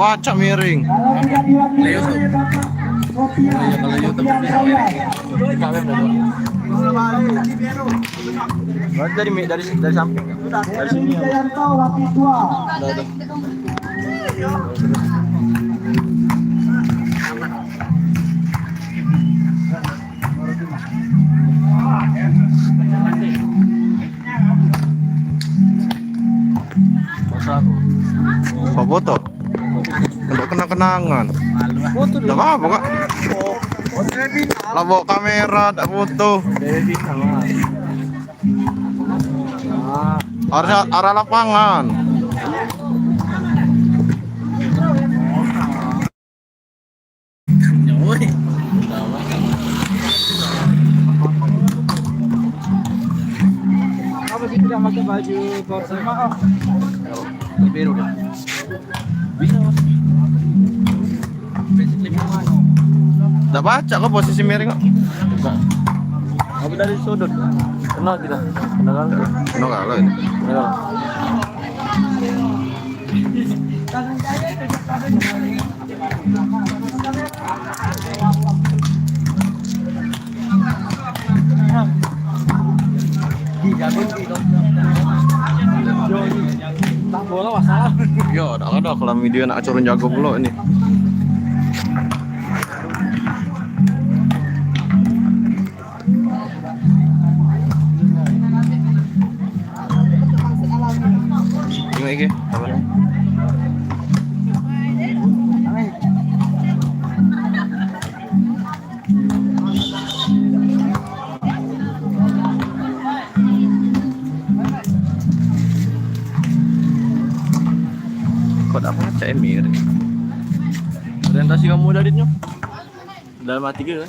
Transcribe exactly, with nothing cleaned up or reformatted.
Pacak miring. Kalau tidak diwakili oleh Bapak Sofian Sofian Syah. Berarti dari, dari, dari samping, kan? Dari sini, ya. Wijayanto, Wapi Tua. Udah, udah. Apa foto? Untuk kenang-kenangan. Dak apa-apa, Kak. Lah bawa kamera, dak foto. Arah, arah lapangan. Apa sih tidak pakai baju korsa? Biru dah. Bisa, Mas. Dak pacak kok posisi miring kok. Dak. Tapi dari sudut. Kena kita. Kena kan? Kena kalah ini. Kena kalah. Yo, dak ada kalau video nak acuran jago pulo ini. Tengok lagi, apa? Kok dak pacak Emir? Orientasi kamu dari nyo? Dalam hati ke?